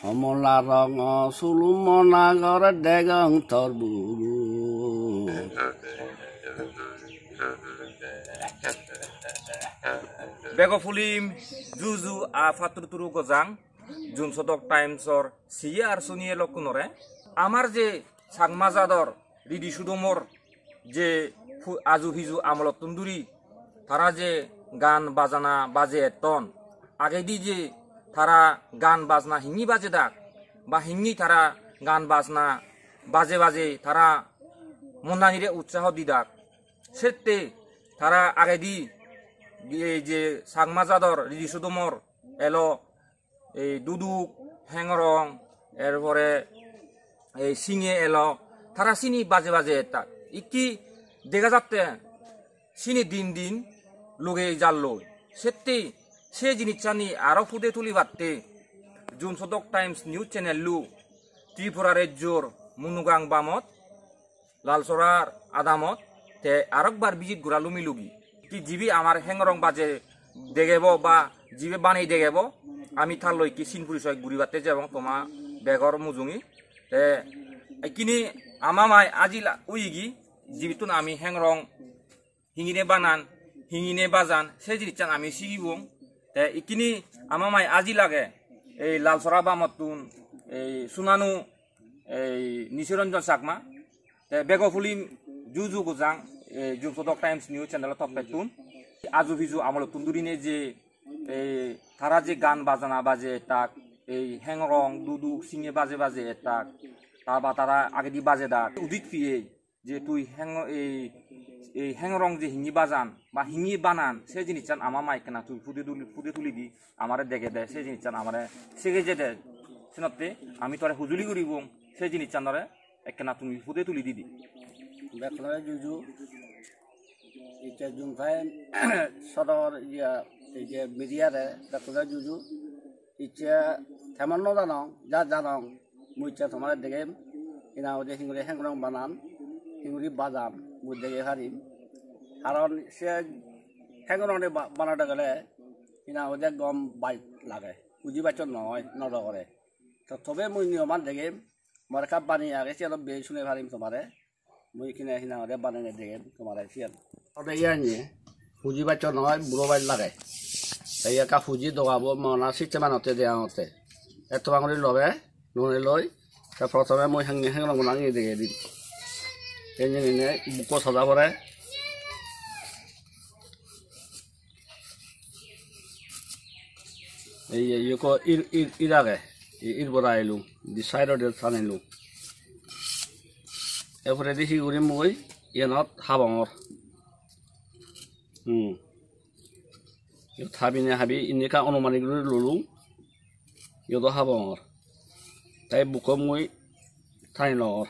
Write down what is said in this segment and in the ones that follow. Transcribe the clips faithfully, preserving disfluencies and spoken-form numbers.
Homola rongo sulum mona gore degong tor buru. Bego pulim juju a pattur turu gojang, Jum Sodok Times-or siye ar suniye lokkunore. Amar je Changma jador ridi sudomor je pu-, aju piju amolottun duri tara je gaan bajana baje etton, agedi je tara gaan bajna hingi bajedak ba hingi tara gaan bajna baje baje tara monanire utsaho didak, sette tara agedi ei je Changma jador ridi sudomor elo, ei duduk, hengrong, er pore ei singe elo, tara sini baje baje ettak. Ikki dega jatte sini din din lugei jalloi. Sette se jinissani aro pude tulibatte Jum Sodok Times News Channel-o Tripura rejjor Munugang bamot, Lalsorar adamot te arokbar visit gora lumi lugi. Ti jibe amar hengrong baje degebo ba jibe banei degebo, ami tar loi ikki sin purisoy guribatte jebong toma begor mujungi. Te ikkini ama mai aji la-, uyigi, jibittun ami hengrong hingine banan, hingine bajan, se jinissan ami sigibong. Te ikkini ama mai aji lage, ei Lalsora bamottun, ei Sunanu, ei Nisiranjan Chakma, te bego pulim juju gojang, ei Jum Sodok Times News Channel-o toppettun. Aju piju amolottun durine je, ei tara je gaan bajana baje ettak, ei hengrong, duduk, singe baje baje ettak, ta ba tara agedi bajedak, udit piyei. Je tui heng-, ei, ei hengrong je hingi bajan ba hingi banan, se jinissan ama mai ekkena tui pude tuli, pude tuli di amare degede, se jinissan amare sege jede. Senotte ami tore hujuli guribong, se jinissanore ekkena tumi pude tuli didi. Bekkunore juju, icche Jum Times sodor iya, ei je media-re bekkunore juju. Icche temon no janong, ja janong, mui icche tomare degem, hina hoide hinguri hengrong banan, hinguri bajan, mui dege parim. Karon se hengrong de ba-, banade gele, hina hoide gom baj lage, buji baccho noi, no dogore. To tobe mui niyoman degem, mor ekka bani age, siyan bej sune parim tomare. Mui ikkine hina hoide banene degem tomare siyan. Ode iyan ye, huji baccho noi, buro baj lage. Te iye ekka huji dogabo mona sitte manotte deyangotte. Etto bangori lobe, nune loi, te protome mui hengi hengrong gunang ye dege dim. Hengi hene bukko sada pore. Ei ye, ye ko ir, ir, ir age. Ei ir bora elung. Di side ode tan elung. Er poredi hi guri mui iyanot habongor. Hmm. Iyot habine habi indi ekka onumanik guri lulung. Iyot o habongor. Te bukko mui tani longor.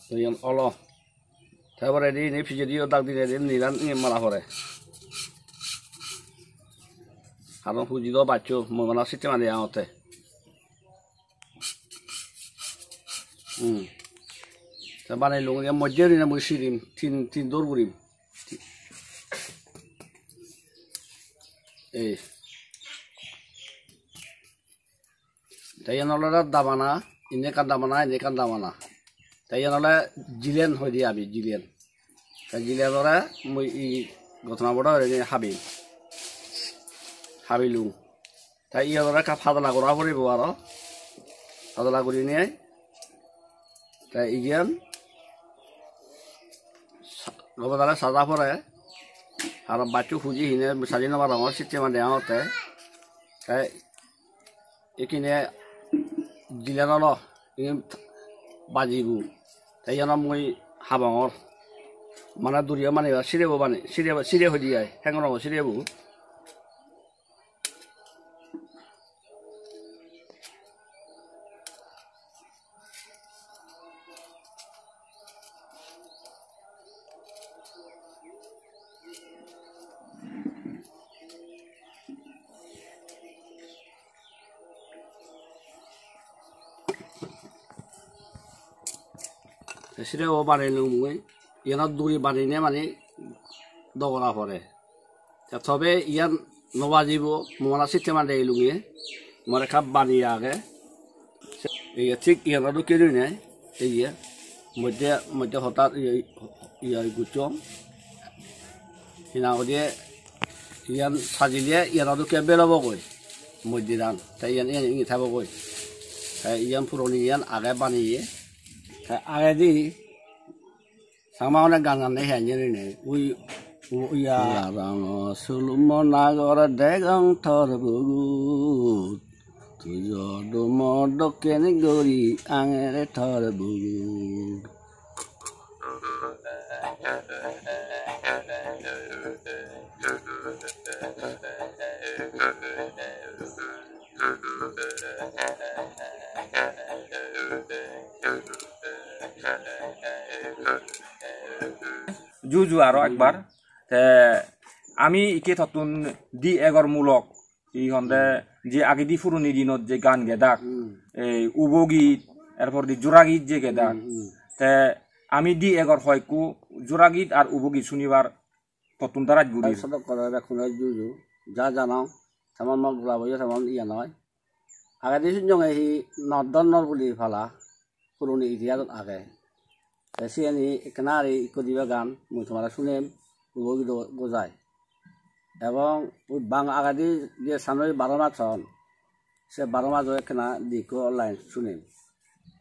Te iyan olo. Te poredi indi pijedi o dag dinedi nilan indi mala pore. Aro huji do baccho, mui bana sitte mari angotte. Hmm. Te banelung, ye mojje gurinei mui sirim, tin, tin dor gurim. Ei. Te iyan olode dabana, indi ekkan dabana, indi ekkan dabana. Te iyan ole jilen hoide ami, jilen. Te jilenore mui i gotona boda gurinei habim. Habilung. Te iyanore ekka padala gora poribo aro. Padala gurinei te iyan sa-, gome dale saja pore. Aro baccho huji hine saji no parongor, sitte mane degongotte. Te ikkine jilen olo, iyen bajibo. Te iyan mui habongor. Mane duriyo mane sirebo bani, sire, sire hoide ai, hengoro sirebo. Te sirebo banelung mui, iyanot duri banine mane dogora pore. Te tobe iyan no bajibo, mui bana sitte made elunge, mor ekka baniye age. Iye thik iyano dokke gurinei, iye moddhe, moddhe hoda iye, iye gocchon. Hina hoide iyan sajile iyano dokke belobogoi, moddhedan. Te iyan, iyan ingi thabogoi. Te iyan puroni iyan age baniye. Te agedi Changma one gan gan nei, he, jeni nei. Ui, u-, iya. Ranga sulumo nagor degong tor bugut. Tujo dumo dokken guri angere tor bugut. Ju ju aro ekbar. Te ami ikke tottun di egor mulok, hi honde, je agedi puroni dinot je gan gedak, Hmm. ei ubogit, erpor di joragit je gedak. Hmm, hmm. Te ami di egor hoyekko joragit ar ubogit sunibar tottun daraj guri. Ar sodok kore bekkune ju ju. Ja janong, temon mok gulabo yo temon iya noi. Agedi sunjonge hi nor dor nor budi pala puroni itihasot age. Te siyeni ekkena ari ikko dibe gan mui tomare sunem, ubo gido gojai. Ebong ui bang agedi je sanoi baro mas hon, se baro majo ekkena di ikko line sunem.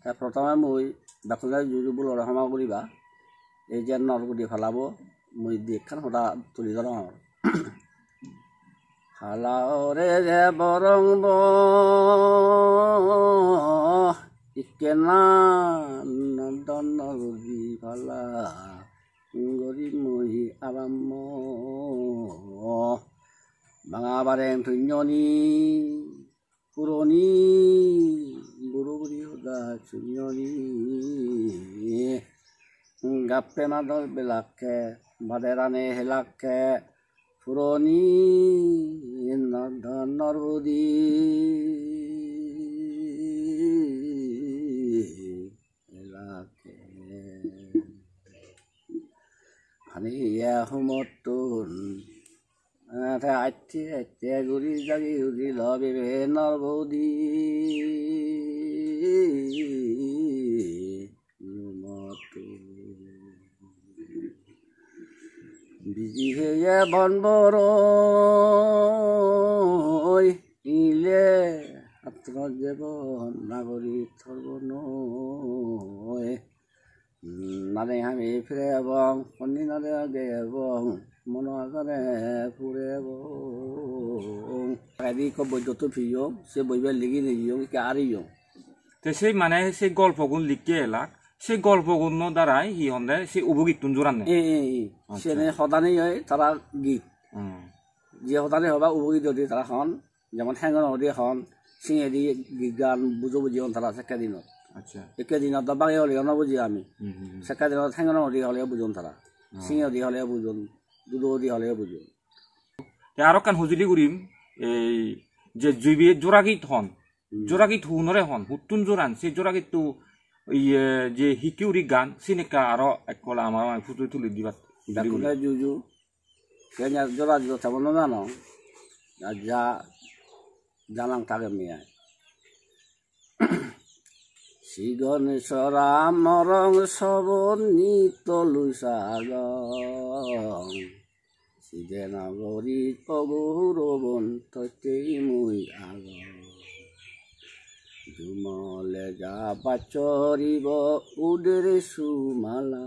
Te prothome mui bekkune juju bulore homa guriba. Ei je nor budi palabo mui di ekkan hoda tuli dhorongor. Hala ore je borong bo ikkena nor dor nor budi pala guri mui arammo. Banga bareng tunnoni puroni buro buri hoda sunnoni. Gappe mador belakke, bade rane helakke, puroni nor dor nor budi helakke. Hani ye humottun te atte atte guri jagi udi lo bibe nor budi humottun. Biji heye bon boroi ile atro jebon nagori thorbo noi. Hmm, nade ami pire ebong, honni nade age ebong, mono agare pure ebong. Agedi ikko boidotto piyong, se boibe ligi nigiyong, ikke ariyong. Te sei mane sei golpogun likke elak, sei golpogunno darai hi honde sei ubogittun joranne? Ei, ei, ei. Accha. Sene hodani oi tara git. Hmm. Je hodani hoba ubogit odi tara hon, jemon hengono odi hon, singedi git gan bujo buji hon tara sekke dinot. Accha. Ekke dinot do bagi hole no buji ami. Hmm, hmm, hmm. Sekke dinot hengono odi hole bujon tara. Hmm. Singe odi hole bujon, dudo odi hole bujon. Te aro ekkan hojoli gurim, ei je juibe joragit hon, Hmm. joragit hunore hon, huttun joran, se joragitto iye je hikke uri gan, sinekka aro ekkola amar ami photo tuli dibat. Hojoli gurim. Bekkune juju. Kenya jora jora tebo no jano. Ja ja janang tage miyai. Sigon sora morong sobon nitto lui sagong. Side nogori pogurobon tottei mui agong. Jumole ja bachoribo udere sumala.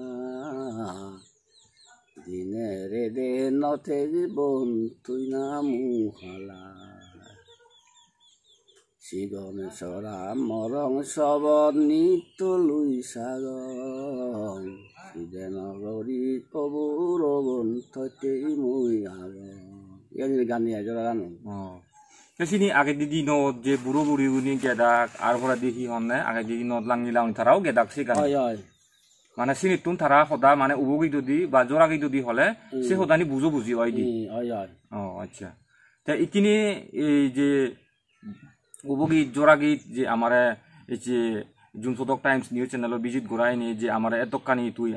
Dine rede no thejibon tui namu hala. Sigon sora morong sobon nitto lui sagong. Side nogori oburobon tottei mui agong. Iyani gani ai jora gani. Oh. Te sini agedi dinot je buro buri guni gedak, ar poredi hi honne, agedi dinot langi langi tarao gedak se gani. Oi, oi. Mane sinittun tara hoda mane ubogidodi ba joragidodi hole se Hmm. hodani bujo buji oide. Hmm, oi, oi. Oh, accha. Te ikkini ei je ubogid joragid je amare ei je Jumsodok Times News Channel-o visit goraini je amare edokkani tui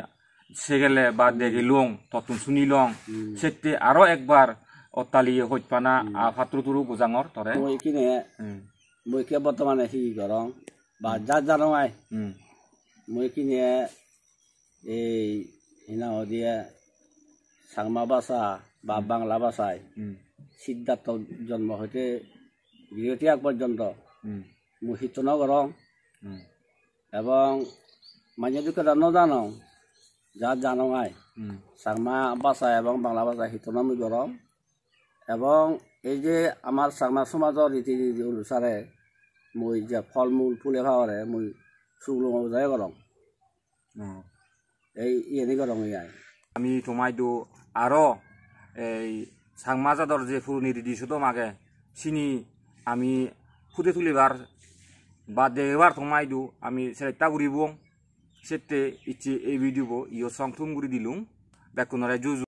segele ba Hmm. degelong, tottun sunilong, Hmm. sette aro ekbar ottali hojpana, hmm, a patturu turu bujangor tore. Mui kine, hmm, mui ke bortomane hi gorong ba, hmm, ja janong ai. Hmm. Mui kine ei hina hoide Changma bhasha ba, hmm, Bangla bhashai, hmm, Siddhartho jonmo hoite Grihotyag porjonto, hmm, mui hitto no gorong. Hmm. Ebong manye dukke da no janong, ja janong ai. Hmm. Changma bhasha ebong Bangla bhasha hitto no mui gorong. Ebong ei je amar Changma somajor riti niti onusare mui je phol mul phule pagore mui suglongo jai gorong. Hmm. Ei iyeni gorong ei ai. Ami tomaidu aro ei Changma jador je puroni ridi sodom age, sini ami phude tulibar ba degebar tomaidu ami seretta guribong. Sette icche ei video bo iyot song thum guri dilung. Bekkunore ju ju.